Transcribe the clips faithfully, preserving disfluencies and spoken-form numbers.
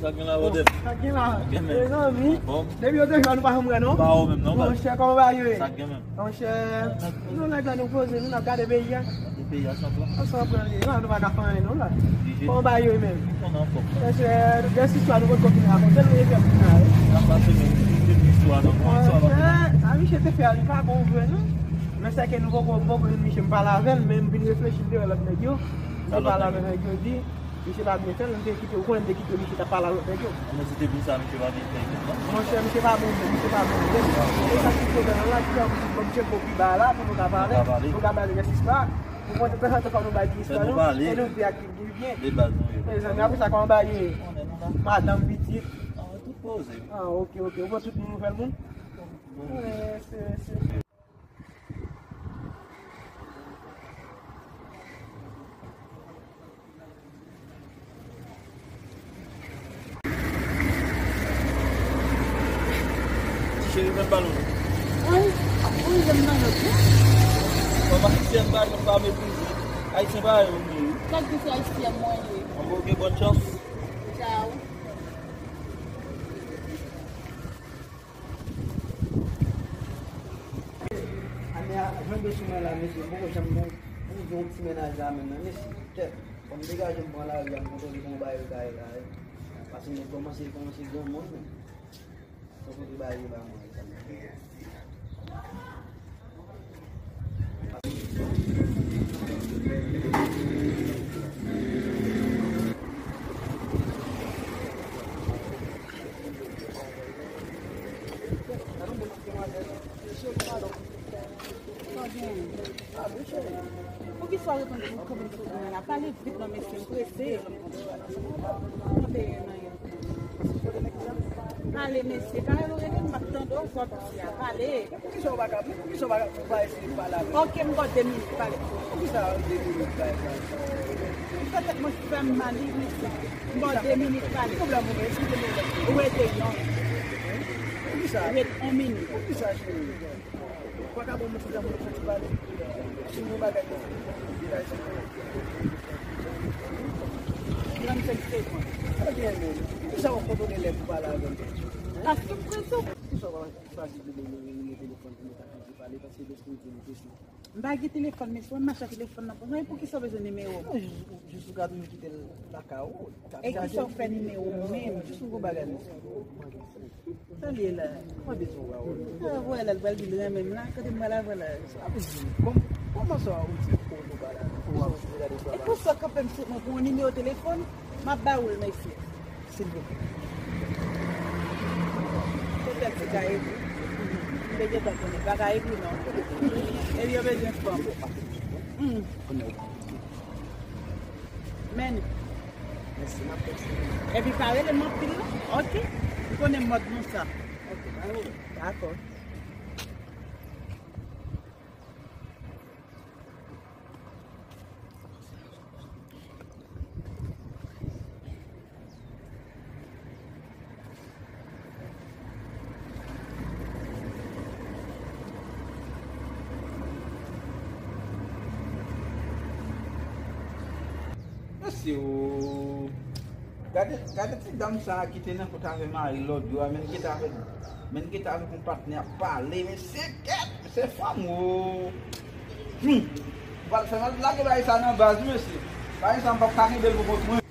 Sa gen la, Rodel? Sa gen la? Sa gen menm? Mezanmi. Bon. Depi yo te jwenn nou pa janm wè, non? Pa ou menm, non, baz. Monchè, kòman bagay yo ye? Sa gen menm? Monchè, nou nèg la nou poze, nou n ap gade peyi a. Gade peyi a san plan. San plan li ye, la nou pa ka fè anyen, non, la. Oblije. Kòman bagay yo ye menm? Nou anfòm. Monchè, gen istwa nou potko fin rakonte, nou refè pou nou la, wi. N ap pase menm, nou fin istwa, non? Monchè, sa misye te fè a, li pa bon vre, non. Men sèke nou poko, poko jwenn misye, m pale avè l, men m vin reflechi, m te wè lòt nèg yo. M te pale avè nèg yo, di, Misye pa byen fè l, m te kite, ou konnen m te kite misye t ap pale a lòt nèg yo. Mwen se te pou sa, misye pa byen fè, non? Monchè, misye pa bon, misye pa bon. E sa ki pwoblèm nan la, ki fè misye bon pi ba la, pou nou ka pale, nou ka pale de sistwa. Pou mwen, de tanzantan, fò nou bay ti istwa nou, e nou di ak ki byen. De baz, nou ye. Mezanmi, apre sa, kòman bagay ye? Madanm, pitit. Ah, tout poze. Ah, ok, ok. Ou pran tout moun nouvèl moun? Bon. Wè, se, se. Ti cheri, fè m pale w. Ay, ap voye m nan lòt, wi. Kòm ayisyen, m pa janm pa meprize. Ayisyen pa yo, m ye, wi. Sa k di se ayisyen mwen ye. Anben, ok, bòn chans. Tchao. Ane a, jan de sou mwen la, mesye, m poko janm gon, pou yon ti mennaj la menm nan, mesye, kèt, fò m degaje m pran lari a, m kontwole kòman bagay yo ka ye la, wi. Paske nèg kòmanse, kòmanse granmoun menm. Fò kote bagay yo ba mwen, sa. Poukisa w reponn pou kanpe sou mwen la? Pale vit non, mesye, m prese. Tande, non. Pale, mesye, pale, nou rele m, m ap tande w, sa w ap di a, pale. Poukisa w pa ka, poukisa w pa ka, ou pa eseye pale avè m? Ok, m ba w de minit, pale. Poukisa de minit, pale, pale? Ou fè tèt mwen fè m mal, wi, mesye. M ba w de minit, pale. Ki pwoblèm ou gen? Eskize m, ou rete yon. Poukisa? Ret yon minit. Poukisa, cheri? Ou pa ka ban m yon ti tan pou nou fè ti pale? Si yon bagay konsa, bagay sa. Trannsenk segonn. Ebyen, men, poukisa w ap kontwole lè pou pale avè m? Paske m prese. Poukisa w pa chwazi rele, rele telefòn pou nou ta fè ti pale? Paske lespri di nou prese. M pa gen telefòn, mesye, m mache ak telefòn nan pou mwen. Poukisa w bezwen nimewo m? Non, jis, jis ou ka toujou kite l lakay ou. E kisa w fè nimewo m menm? Jis yon gwo bagay, mesye. Sa l ye la? Mwen bezwen wè w. Ah, vwala, l pral di l renmen m la. Kote m pral la, vwala. Sa vle di, kòm, kòman sa ou di ou nou pa la? Ou ap vin gade sa la? E pou sa kanpe m sou mwen pou yon nimewo telefòn, m ap ba ou l, mesye. Silvouplè. Petèt se ka ekri. M te gentan konnen pa ka ekri non. Epi yo bezwen fanm. Hmm. Men. Mèsi, m ap tèkste. Epi pa rele m anpil non. Ok. Ou konnen mòd nou sa. Ok, pa gen pwoblèm. Dakò. Mesye o. Gade, gade ti dam sa a ki te nan kot avè mari l lòt jou a, men l gentan avèk, men l gentan avèk yon patnè ap pale, mesye kèt, se fanm o. Hmm. Ou pral fè m al lage bagay sa nan baz, mesye. Bagay sa m p ap ka kenbe l pou kont mwen.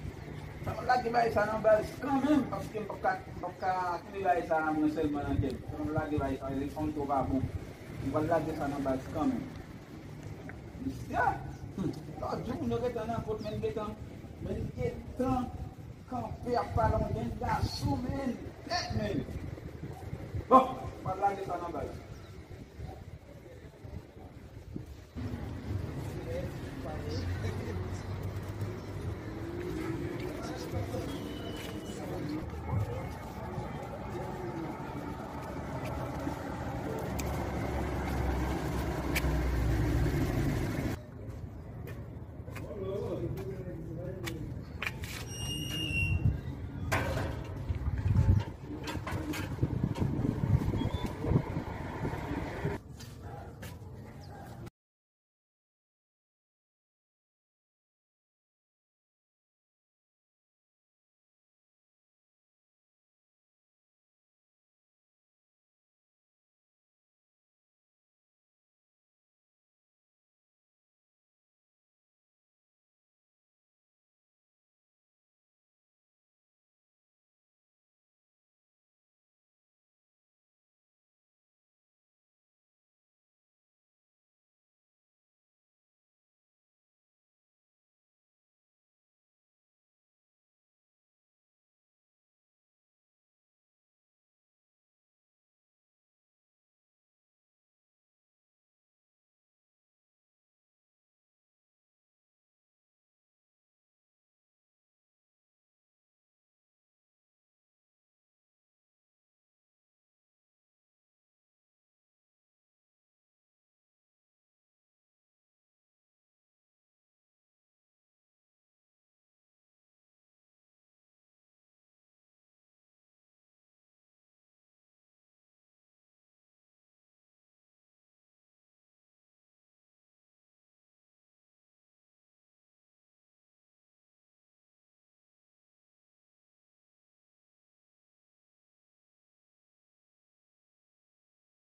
Fè m al lage bagay sa nan baz kanmenm, paske m p ap ka, m p ap ka kenbe bagay sa nan mwen sèlman nan kè m. Fè m al lage bagay sa, telefòn twò pa bon. M pral lage sa nan baz kanmenm. Mesye, hmm, lòt jou moun yo gentan nan kot, men gentan, men gentan kanpe ap pale yon dènye gason, men, tèt, men. Bon, m ap lage sa nan baz.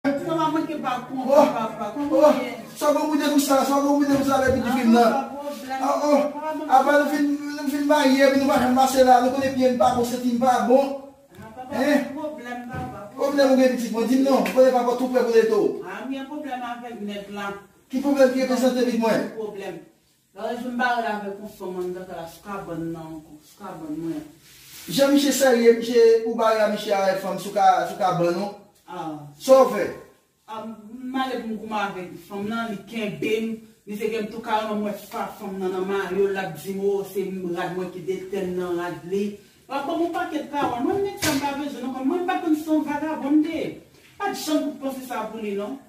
Sa pa manke pa konprann, papa. Kòman w ye? Sa w konprann de pou sa, sa w konprann de pou sa, lè pitit fi m nan. Papa, pwoblèm. Ah, oh. Apa nou fin, nou fin marye, epi nou pa janm pase la, nou konnen pye m pa bon, senti m pa bon. Ah, papa, pwoblèm, papa. Pwoblèm ou gen pitit mwen, di m non, ou konnen papa tou prè pou lete w. Ah, m gen pwoblèm avèk nèg la. Ki pwoblèm ki reprezante pitit mwen? Pwoblèm. Lòt jou m bare l avèk yon fanm anndan kay la sou kabann nan ankò, sou kabann mwen. Jan misye serye, misye ou bare a misye avèk fanm sou ka, sou kabann ou? Ah. Sa w fè? Ah, m ale pou m goumen avèk fanm nan, li kenbe m, li seke m tou kareman, m wè fa fanm nan nan mayo l, l ap di m, o, se rad mwen ki detè l nan rad li. W ap ban m yon pakèt pawòl. Mwen, nèg sa, m pa bezwen non, kòm mwen, m pa t konn si se yon vagabon m te ye. Pa t janm panse sa pou li, non.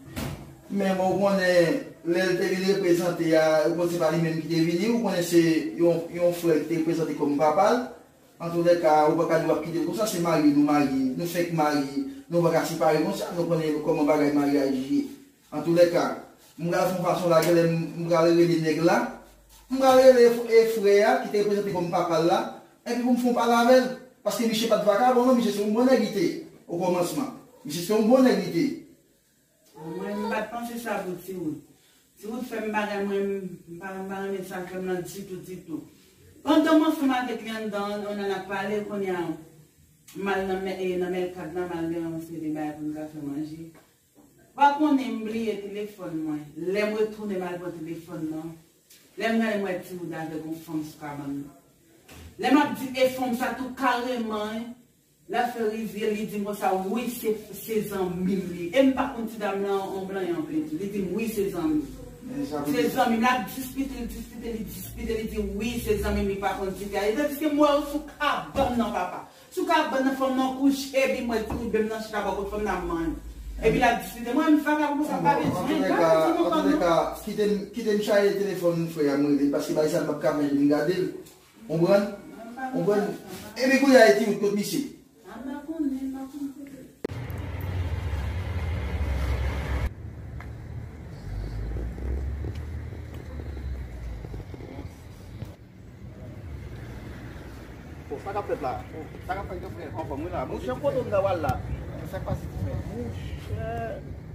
Men bon, ou konnen, lè l te vin reprezante a, ou konnen se pa li menm ki te vini, ou konnen se yon, yon frè ki te reprezante kòm papa l. Antoulèka, ou pa ka di w ap kite l konsa, se marye nou marye, nou fèk marye, nou pa ka separe konsa, nou konnen kòman bagay maryaj ye. Antoulèka, m pral fè yon fason la, genlè m, m pral rele nèg la, m pral rele f-, e frè a ki te reprezante kòm papa l la, epi pou m fè yon pale avè l, paske misye pa t vakabon non, misye se yon bon nèg li te ye, okòmansman. Misye se yon bon nèg li te ye. Mwen, m pa t panse sa pou Ti Wood. Ti Wood fè m bagay, mwen, m pa, m pa renmen sa l fè m nan ditou, ditou. Pandan m ansanm avèk li anndan, on nan ap pale, kounye a, m al nan mè-, e, nan Mèlkat la, m al gen yon seri de bagay pou m ta fè manje. Pa konnen m bliye telefòn mwen. Lè m retounen, m al pran telefòn nan. Lè m gade, m wè Ti Wood avèk yon fanm sou kabann nan. Lè m ap di, e fanm sa tou kareman, lè l fè rizye, li di m konsa, wi, se, se zanmi m li. E m pa konn ti dam nan, on blan yon plen tou. Li di m, wi, se zanmi m. Se zanmi m. L ap diskite, li diskite, li diskite, li di, wi, se zanmi m, li pa konn ti fi a. E tandiske m wè yo sou kabann nan, papa. Sou kabann nan, fanm nan kouche, epi m wè Ti Wood menm nan chita bò kot fanm nan ap manje. Epi l ap diskite. Mwen, m vagabon konsa, m pa bezwen. Antoulèka, kite m, kite m chaje telefòn frè a, m rele l, paske bagay sa a m p ap ka fè, m gade l. Konprann? Konprann? Epi kounye a, e Ti Wood kot misye? Bon, sa k ap fèt la? Bon, sa k ap fèt, gran frè? Anfòm, wi la. Monchè, kote w ta pral la? Sa k pase, ti frè? Monchè,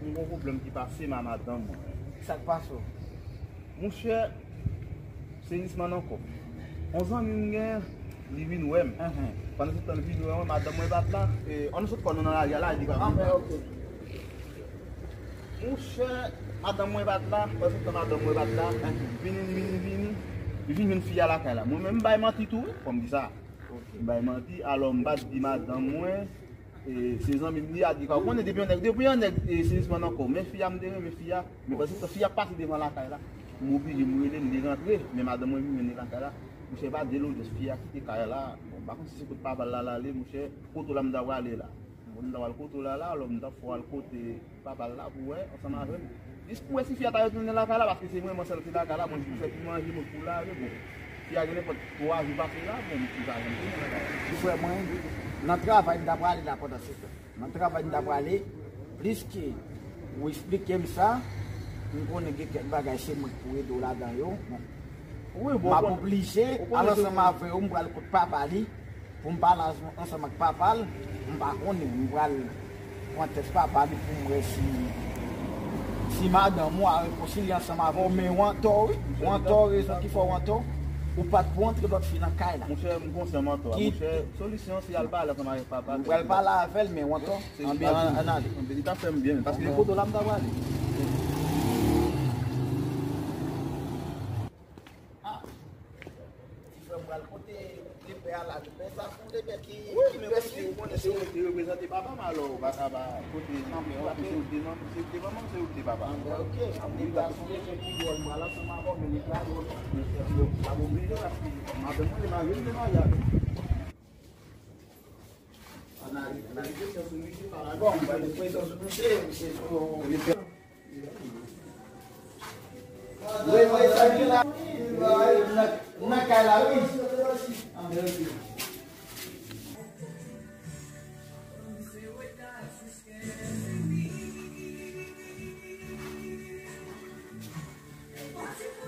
m gon pwoblèm ki pase m a madanm mwen. Sa k pase w? Monchè, seyisman nan kò. On zanmi m gen, li vin wè m. Pandan se tan li vin wè mwen, madanm mwen pa t la. E, ann sot kò nou nan lari a la, li di pa vin. Monchè, madanm mwen pa t la, pandan se tan madanm mwen pa t la. Vini, vini, vini. Li vin jwenn fi a lakay la. Mwen menm, m bay manti tou, wi, fò m di sa. M bay manti, alò m pa t di madanm mwen. E, se zanmi m li a di, ou konnen depi yon nèg, depi yon nèg, e, seyisman nan kò, men fi a m te renmen fi a, men pandan se tan fi a pase devan lakay la, m oblije m rele l, li rantre, men madanm mwen vin jwenn li lakay la, monchè pa de lodyans, fi a kite kay la, bon, m pa konn si se kot papa l la l ale, monchè, kote w la m ta prale la, bon, m ta pral kote w la la, alò m ta fè w al kote papa l la pou wè ansanm avè m. Jis pou wè si fi a ta retounen lakay la, paske se mwen, mwen sèl ki lakay la, mwen jis pou fè ti manje, mwen pou lave, bon. Fi a gen nenpòt twa jou pase la, bon, m pa janm tounen lakay la. Ti frè mwen, nan travay m ta prale la pandan se tan. Nan travay m ta prale, plis ke ou eksplike m sa, m konnen gen kèk bagay se mwen k pou ede w ladan yo. Bon. Wi, bon, m ap oblije al ansanm avè w, m pral kot papa li. Pou m pale ansanm ak papa l, m pa konnen, m pral pran tèks papa li pou m wè si, si madanm ou a rekonsilye ansanm avè w, men ou antò, wi. Ou antò, rezon ki fè w antò, ou pa t pou antre lòt fi nan kay la. Monchè, m konsyan m antò a. Monchè, solisyon se al pale ansanm avèk papa l. M pral pale avè l, men ou antò. Ann ale. Li ta fè m byen, paske kote w la m ta prale. Ah. Ti frè m pral kote lepè a la, lepè sa fon lepè ki, ki mèsi, ou konnen se ou ki reprezante papa m, alò ou pa ka ba kote lepè, ok, se ou ki te manman, se ou ki te papa. Anben, ok, lepè a se yon lepè ki dwòl, m pral ansanm avè w, men lepè a dwòl. M ap oblije paske madanm mwen, li marye, li te marye avè m. Bon, mwen te prezan sou misye, misye sou. Wi, wi, sa ki la? Nan, nan kay la, wi. Anben, ok.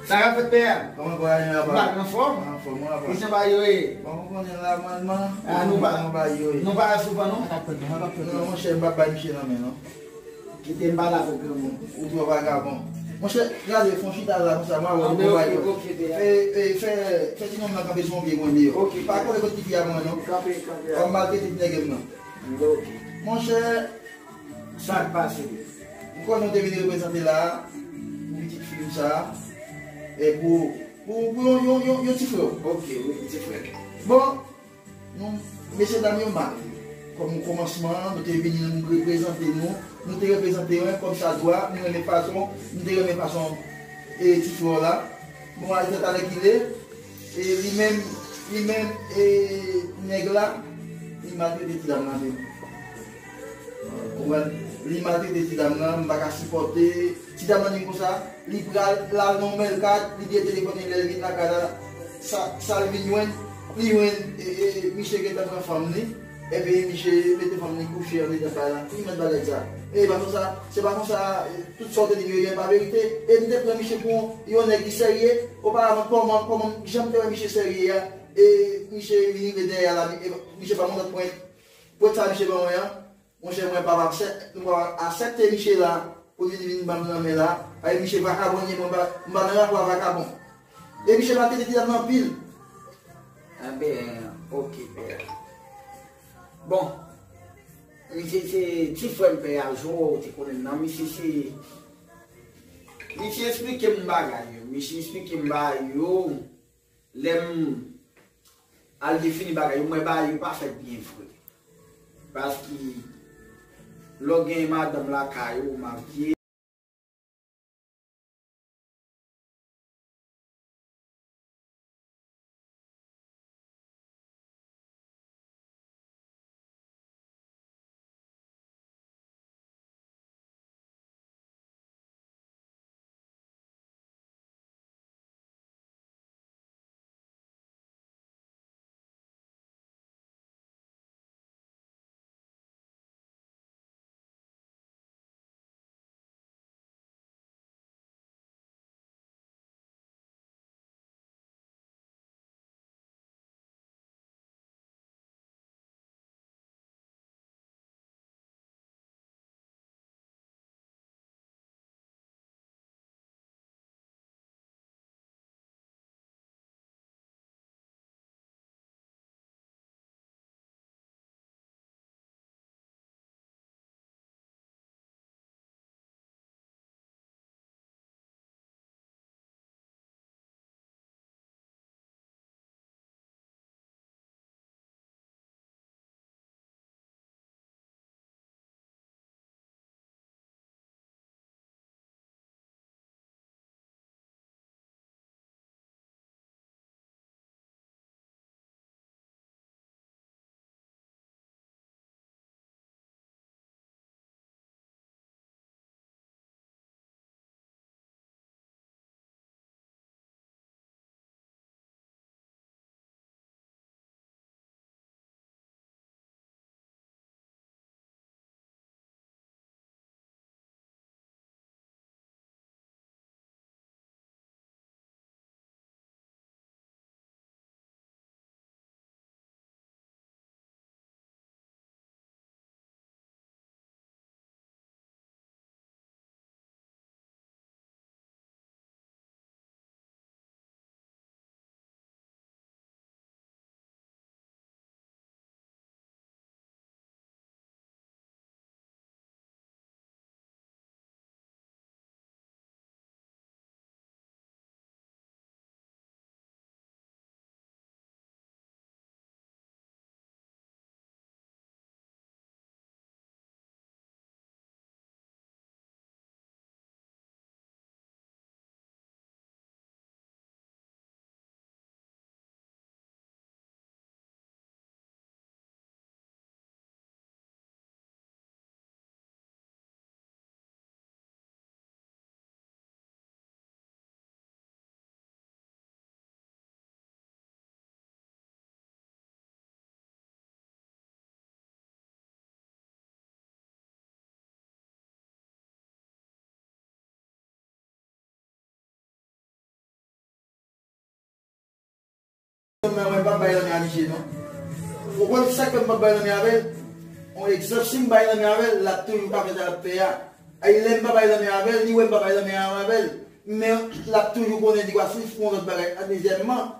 Sa k ap fèt, pè a? Kòman bagay yo ye, apa? Ou anfòm? Anfòm, wi, apa. Kijan bagay yo ye? Bon, ou konnen la, manman. Ah, nou pa, nou pa souvan, non? Sa k ap fèt, non? Sa k ap fèt, non? Non, monchè, m p ap bay misye nan men, non. Kite m pale avèk granmoun. Ou twò vagabon. Monchè, gade, fè yon chita la konsa, mwen avè w nou bay. Ok, ok, pè. E, e, fè, fè ti nonm nan kanpe sou yon pye mwen deyò. Ok, pa kole kot ti fi a mwen non. Kanpe, kanpe. W ap maltrete ti nèg m nan. Ok. Monchè, sa k pase? M konnen w te vin reprezante la pou pitit fi m sa. E pou, pou, pou yon, yon, yon, yon ti frè w. Ok, wi, ti frè. Bon, nou, mesye dam yo, m pa vle. Kòm kòmansman an, nou te vini, nou reprezante nou. Nou te reprezante yo kòm sa dwa. Nou renmen fason, nou te renmen fason e ti frè w la. Bon, al fè talè ki le. E li menm, li menm, e nèg la, li maltrete ti dam nan menm. Ou konprann? Li maltrete ti dam nan, m pa ka sipòte. Ti dam nan di m konsa, li pral, l al nan yon mèlkat, li gen telefòn li, lè l vin lakay la, sa, sa l vin jwenn, li jwenn, e, e, misye gentan pran fanm li, epi misye mete fanm li kouche andedan kay la. Ki mèt bagay sa? E pa konsa, se pa konsa, e, tout sa w te di m yo, yo pa verite. E m te pran misye pou yon, yon nèg ki serye. Oparavan, kòman, kòman, jan m te wè misye serye a, e misye vin rive dèyè la, e misye ba m yon lòt pwent. Pwent sa misye ban mwen an, monchè, mwen p ap aksè-, m p ap aksepte misye la pou l vin, vin ban m nan men la. Paske misye vakabon li ye, mwen pa, m pa nan rapò a vakabon. E misye maltrete ti dam nan anpil. Enben, ok, pè. Bon, misye se ti frè m, pè a, jan w te konnen m nan. Misye se, misye eksplike m bagay yo. Misye eksplike m bagay yo. Lè m al defini bagay yo, mwen bagay yo pa fèt byen vre. Paske lè w gen madanm lakay ou, ou marye, Mwen, mwen pa bay lanmen a misye, non. Ou konn sa k fè m pa bay lanmen avè l? On egzanp, si m bay lanmen avè l, l ap toujou ka fè sa l ap fè a. Ay, lè m pa bay lanmen avè l, li wè m pa bay lanmen avè l. Men l ap toujou konnen li va soufri pou yon lòt bagay. A, dezyèmman,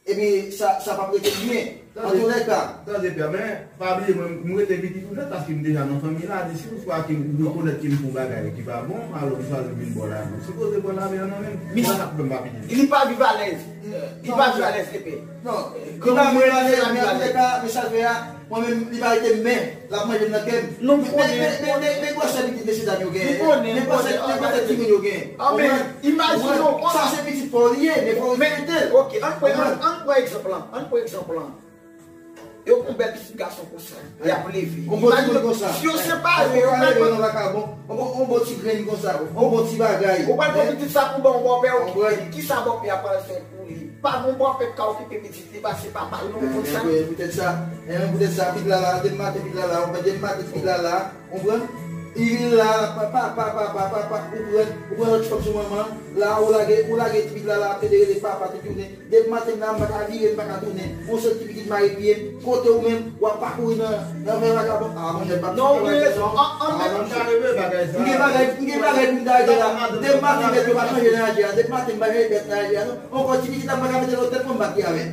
epi sa, sa p ap rete byen. An tou lè ka. Tande, Pè, men pa bliye, mwen, m rete pitit ou nèt paske m deja nan fanmi la. Di si toutfwa ke ou rekonèt ke m fè yon bagay ki pa bon, alò m chwazi vin bò la. Mwen sipoze pran lavi an nan men m. Mwen pa ka pran pa pitit. Li pa viv alèz. Li pa viv alèz, Pè. Non. Li pa viv alèz, men an tou lè ka, men sa l fè a, mwen menm, li pa rete men. L ap manje m nan kè m. Non, m konnen, men, men, men, men gwosè pitit mesye dam yo genyen. M konnen, men gwosè, men gwosè timoun yo genyen. An, men, imajine w konsa. Sa se pitit pa w li ye, men fò w respekte l. Ok, ann pran, ann, ann pran egzanp lan. Ann pran egzanp lan. Yo gon bèl pitit gason konsa. Y ap leve. Yon bon timoun konsa. Si yo separe, yo pral pran yon vakabon. Yon bon, yon bon ti grenn konsa. Yon bon ti bagay. Ou pral pran pitit sa pou ban yon bòpè okipe li. Kisa bòpè a pral fè pou li? Pa gon bòpè k ka okipe pitit li pase papa l, non, ou konn sa? Poutèt sa, poutèt sa, pitit la la, depi maten pitit la la, ou konprann, depi maten pitit la la, ou konprann? Li la, papa, papa, papa, papa, ou pran, ou pran lòt fanm sou manman, la, ou lage, ou lage ti pitit la la, ap rele papa tout jounen. Depi maten la, m pa ka vire, m pa ka tounen. Yon sèl ti pitit mare pye m, kote ou menm, w ap pa kouri nan, nan fè vakabon. A, monchè, m p ap... Non, ou gen rezon. An, an, men m ka reve bagay sa. M gen bagay, m gen bagay pou m ta regle la. Depi maten, bèt yo pa t manje nan raje a. Depi maten, m pa manje bèt nan raje a, non. Ankò ti pitit la m pa ka mete nan tèt mwen, m pa t gen avè l.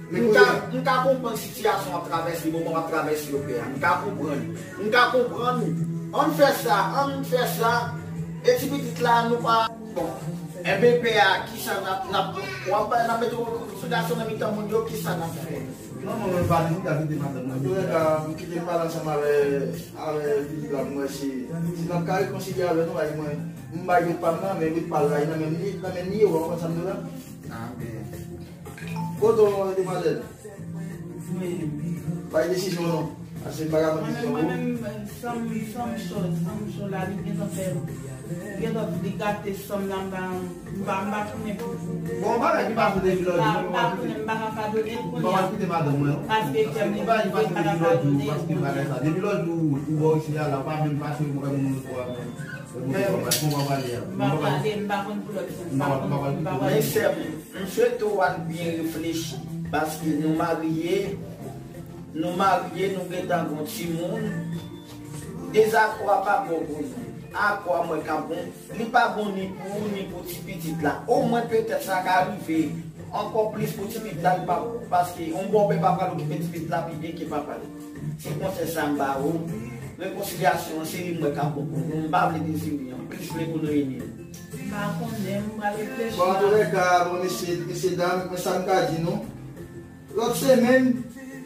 Men kounye a, m ka konprann sitiyasyon w ap travèse, moman w ap travèse yo, Pè a. M ka konprann. M ka konprann ou. Ann fè sa, ann fè sa. E ti pitit la, nou pa, bon. Enben, Pè a, kisa n ap, n ap, w ap, n ap mete yon sou gason nan mitan moun yo, kisa n ap fè? Non, mwen menm pa di m ka kite madanm mwen. An tou lè ka, m kite m pale ansanm avè, avè pitit la, m wè si, si n ap ka rekonsilye avè nou, bay mwen, m bay wout pa m nan, men wout pa l la, nan menm li, nan menm li, ou konprann sa m di w la? Ah, men. Kote w, demwazèl? Mwen. Bay desizyon non. Paske m pa ka pran desizyon pou ou. Mwen menm, mwen menm, san m, san m cho, san m cho la, li gentan fè, li gentan li gate san m la, m pa, m pa, m pa tounen pou, pou... Bon, bagay ki pase depi lòt jou, m pa tounen, m pa ka padone l kounye a. Paske kè m li brize, m pa ka padone l kounye a. Depi lòt jou ou bò isi a la, ou pa menm pase, ou pa menm... Men, m pa pale, m pa konn pou lòt moun, m pa konn, m pa konn. Men sè m, m swete w al byen reflechi, paske nou marye, nou marye, nou gentan gon timoun. Dezakò a pa bon pou nou. Akò a mwen ka bon, li pa bon ni pou ou, ni pou ti pitit la. Omwen petèt sa ka rive ankò plis pou ti pitit la, li pa, paske yon bòpè pa pral okipe ti pitit la pi byen ke papa l. Se konsèy sa m ba ou. Rekonsilyasyon an, se li m wè k ap bon pou nou. M pa vle dezini an. Plis vle pou nou ini. M pa konnen, m pral reflechi. Bon, antoulèka, bon, mesye, mesye dam, men sa m ka di nou. Lòt semèn,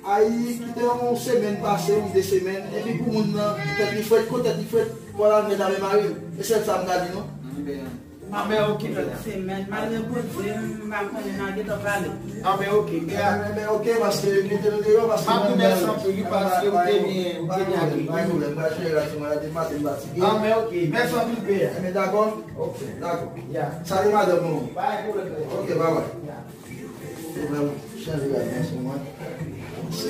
ay, kite yon semèn pase, yon de semèn, epi pou moun nan, tèt li frèt, kou tèt li frèt, pou al mèt avè mari l. E sèl sa m ka di nou. Anben, anben, oke, lòt semèn, malgre Bondye, m pa konnen, n a gentan pale. Anben, oke, byen. Anben, oke, paske mete nou deyò, paske... M ap di mèsi anpil, wi, paske ou te byen, ou te byen akeyi. Pa gen pwoblèm, pa gen pwoblèm, m pral jere la, ti mwen la, depi maten m fatige. Anben, oke, mèsi anpil, pè. Anben, dakò? Oke, dakò. Ya. Salye madanm ou. Pa gen pwoblèm, pè. Oke, bye bye. Ya. Pwoblèm, chanje gad nan sou mwen. Se...